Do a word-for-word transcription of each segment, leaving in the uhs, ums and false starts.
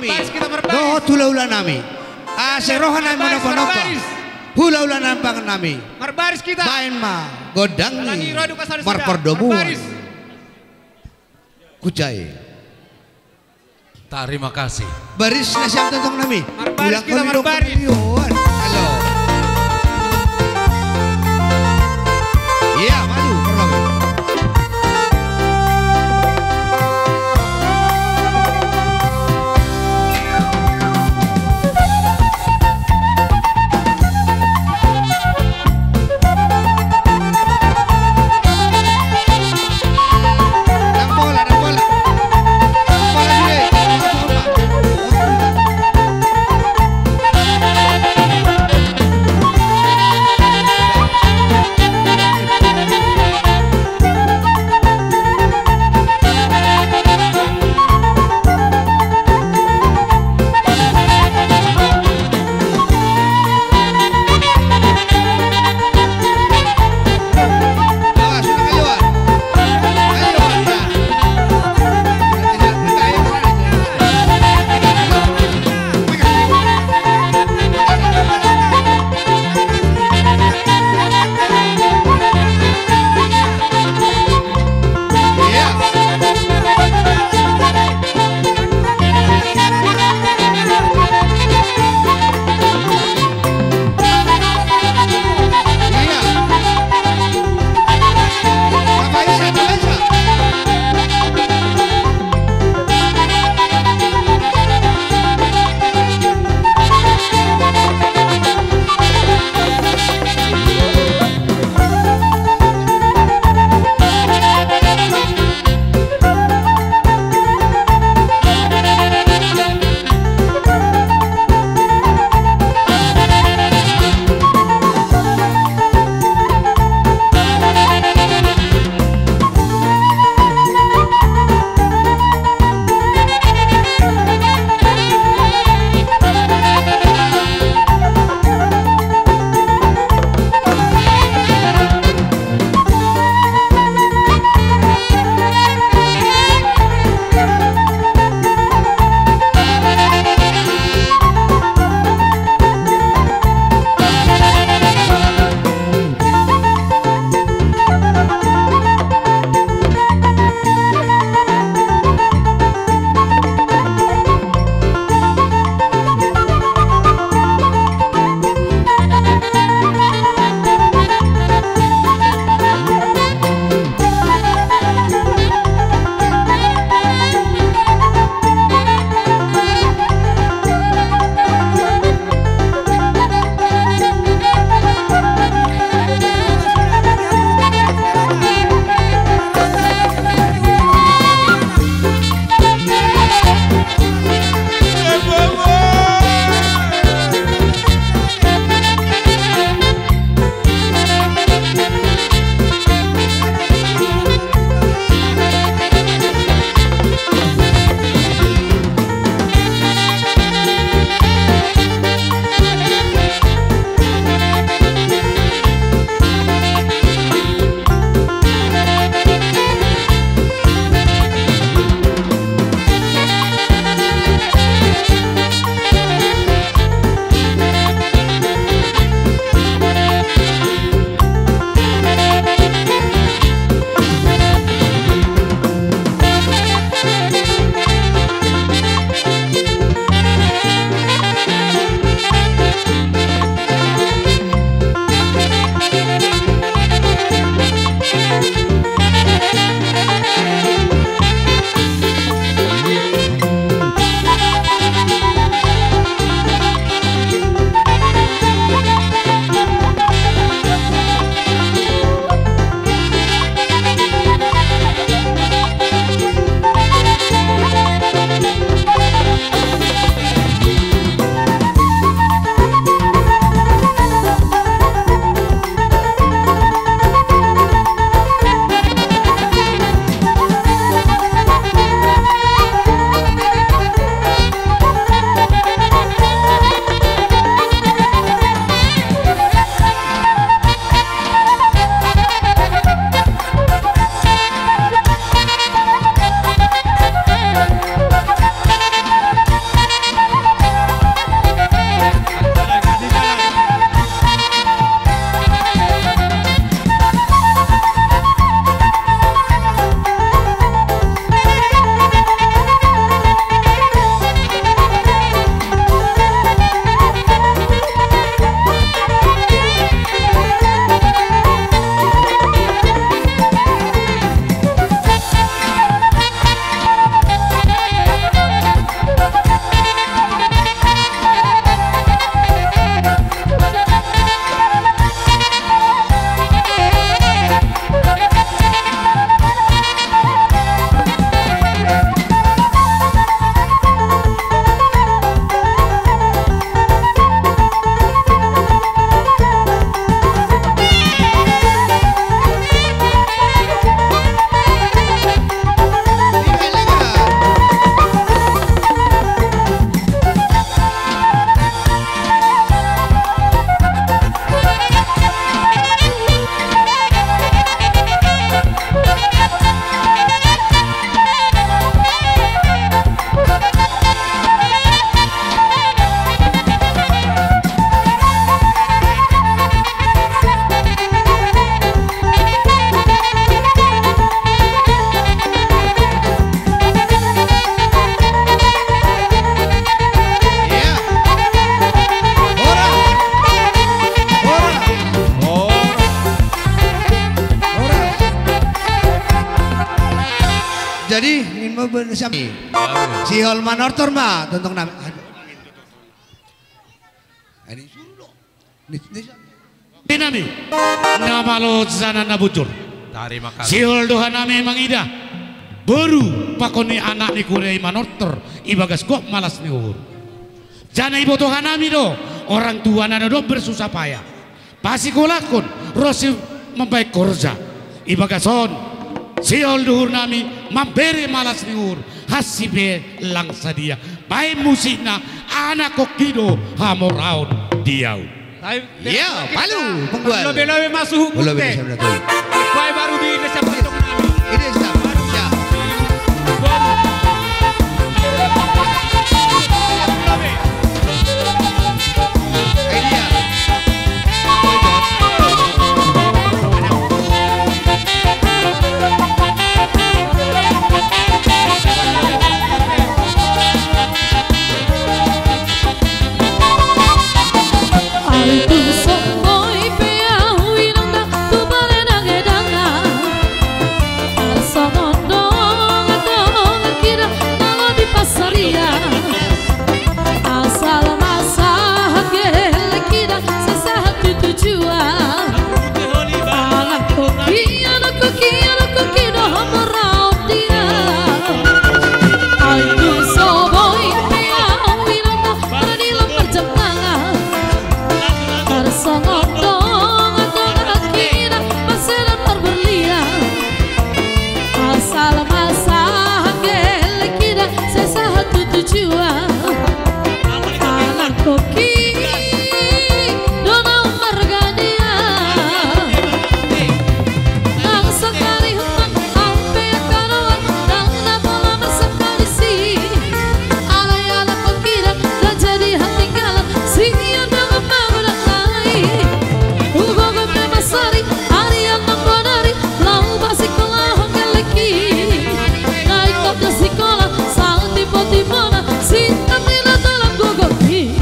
Marbaris kita, marbaris. Dohot hula-hula nami. Ase roha nami. Marbaris, menompa-nompa. Marbaris. Hula-hula nampangen nami. Marbaris kita. Bain ma godangi. Lagi rodu kasar sida. Marperdomuan. Marbaris. Kucai. Tarima kasih. Baris nasi am tontong nami. Marbaris. Ulang kita kali dong marbaris. Kembali, oh, halo. Iya, maju, perlawanan. Bersama. Sihol manortor ma, tontong nami. Aduh. Ini suruh dong. Ini, ini. Nami, namalo janana bujur. Tarima kasih. Sihol doha nami mangida boru pakon ni anak ni kure manortor i bagas gok malas ni uhur. Janah ibotoha nami do orang tuana do bersusah payah. Pasikolahkon ro si membaik korja. I bagas on, sihol duhur nami mambere malas ni uhur, hasi pe lang sadia. Bain musikna anak kokido hamoraon diau. Tapi, ya, palu, penggual. Lobe-lobe masuk hukum lobe teh. Sampai baru di desa Pantong nami. Ini siap. Ya. Lobe. Ini dia. Aku songkoi pe au inangda tu bale nage danga. Asa mondong atau kira nalo di pasaria. Asal masa hake lekida sesahat tujuan. Anak koki, anak koki, anak koki doh meraup dia. Aku soboi pe au inangda Pradilo perjempangan. Tersongot dong atau kira masih datar berlian. Asal masa hake lekida sesahat tujuan. Anak koki dona marga dia. Nang sekali hutan ampe karuan, nang napa la mersekali si. Alai anak pengkira, tak jadi hati kalah, si ia dengan bangunan lain. Ugo gompe masari, hari yang nampo dari, lau basi kolah keleki. Nai kota sikola, sal tipo-tipona, si tapi la dalam gogoki.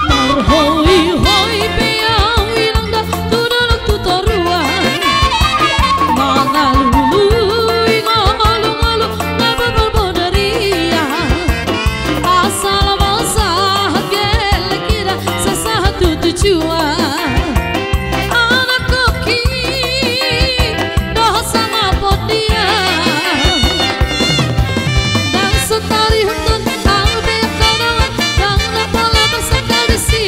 Marhoi-hoi pe au inangda tu dolok tu toruan. Mangalului ngolu-ngolu ngababal bodaria. Asal bangsa hake lekida sesahat tu tujuan. Anak koki doh sanga podia. Nang setari hutan, albe kanawan, nang napala bersekali si.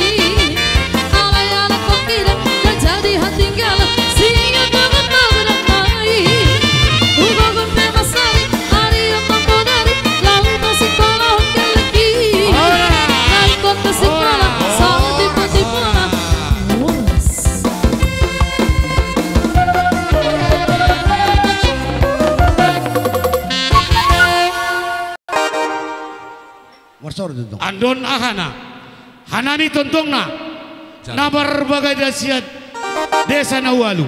Alai anak koki dan jadi hatinggalan, si nyamangan maberat mai. Ugogon pe masari, ari yang mampu dari, lau masih kolong keleki. Nang kota sikola, sal tipo-tipona. Andon ahana. Hanami tontongna. Nabar bagai dasiat desa Naualu.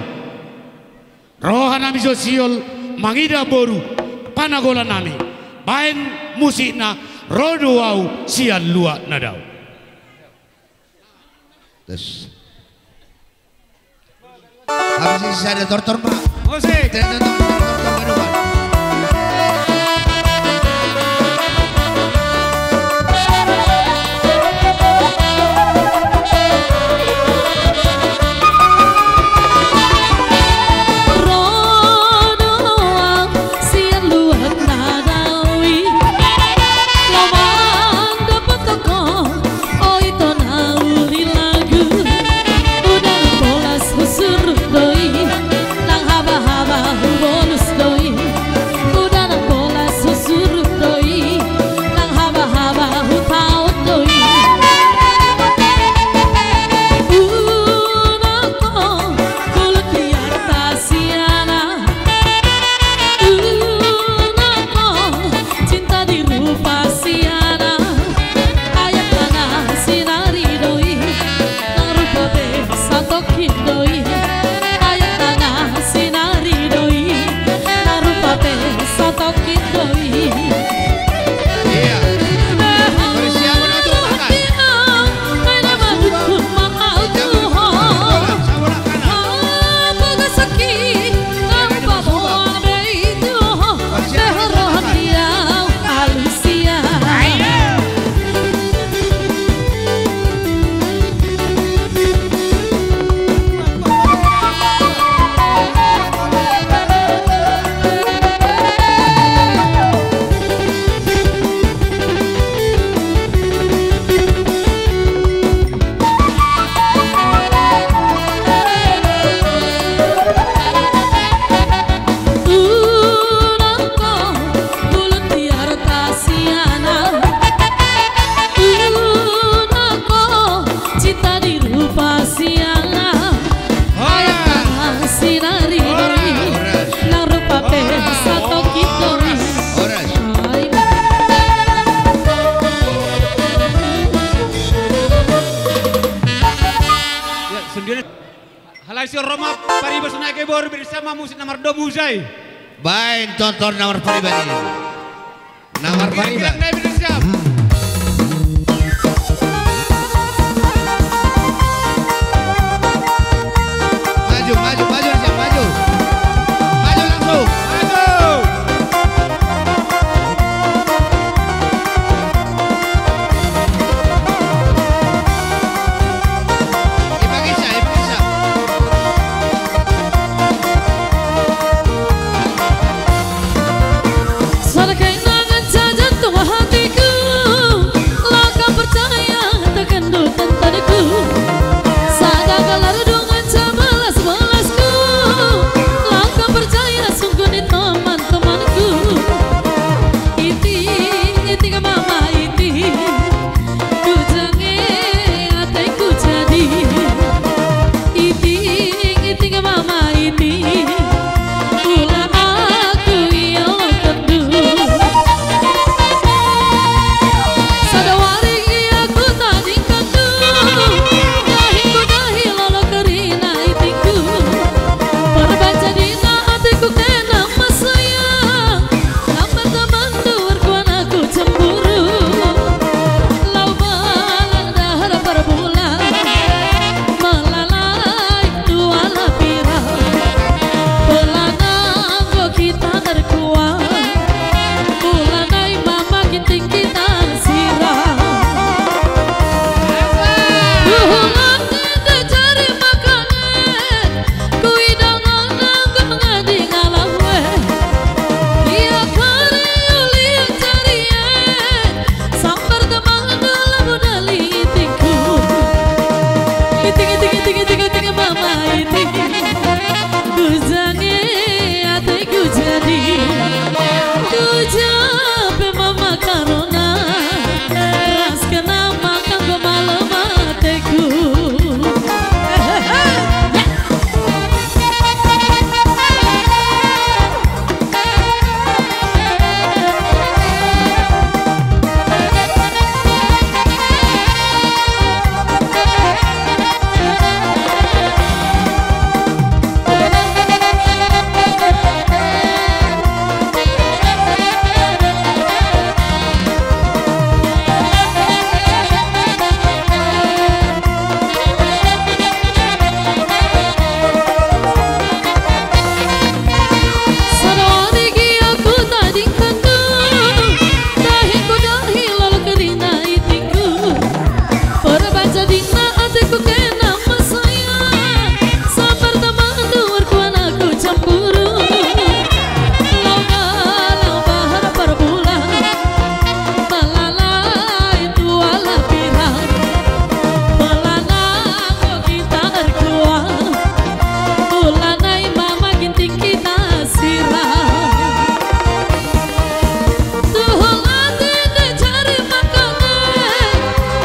Roha nami jo siol mangida boru panagola nami. Bain musikna rodo wau sian luak nadau. Terus. Habis isi sada tortor, Pak. Musik. Tortor, tortor, tortor, tortor. Rodo wau sian luak nadau. Loman dapet toko. Oi tona uli lagu, udah polas husur doi, nang haba-haba hubolus Senai ke boru beri sama musik nomor dua musai. Bain tonton nomor pribadi. Nomor pribadi. Bilang dai beri siap. Maju, maju, maju, siap, maju. Maju langsung. Maju. Ipakisa, ipakisa. Sada kena ngenca jantung hatiku, la kam percaya tekenndu tentanku. Sada gelar ngenca belas-belasku, la kam percaya sungguh ni teman-temanku. Iting, iting mama iting. Ku jange ateku jadi. Iting, iting mama iting. Ula aku ialokenndu. Sada wari aku tadingkenndu. Dahiku dahi lolo kerina itingku. Perbaca dina ateku kena mesayang. Lambar teman duar kuan aku cemburu. Lau belang dahar perbulan, melalai dua lapira. Pelana enggo kita erkuah, mulai mama ginting kita sirah. Duhula enda jari makane, kuidah ngana enggo ngadi ngalah we. Ia kari uli jari e, sambar temang dalam dali itingku. Iting, iting, iting, iting, iting, mama iting. Ku jange ateku jadi. Ku jape mama karona. Ras kena maka enggo malem ateku. Sada wari gia kutadingkenndu, dahiku dahi lolo kerina itingku. Perbaca dina ateku kena mesayang, sambar temang duar kuan aku cemburu. Lau belang dahar perbulan, melalai dua lapira. Pelana enggo kita erkuah, mulai mama ginting kita sirah. Tuhu ate nda jari makane,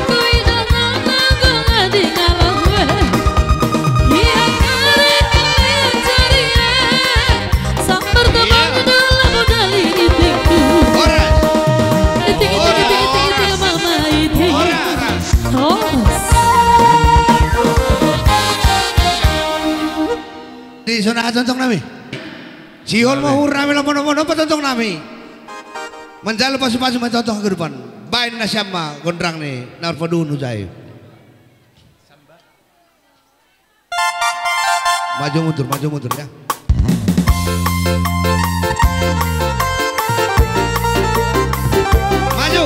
kuidah ngana enggo ngadi ngalah we. Ia kari ia jari e, sambar temang dalam dali itingku. Horas. Iting, iting, iting, iting, iting, mama iting. Horas. Horas. Di sana tonton nami. Sihol mehur nami, la mono-mono petontong nami. Menjalo pasu-pasu metontong ke depan. Bain nasiam ma gondrang ni, nar pedun ujai. Maju mundur, maju mundur ya. Maju.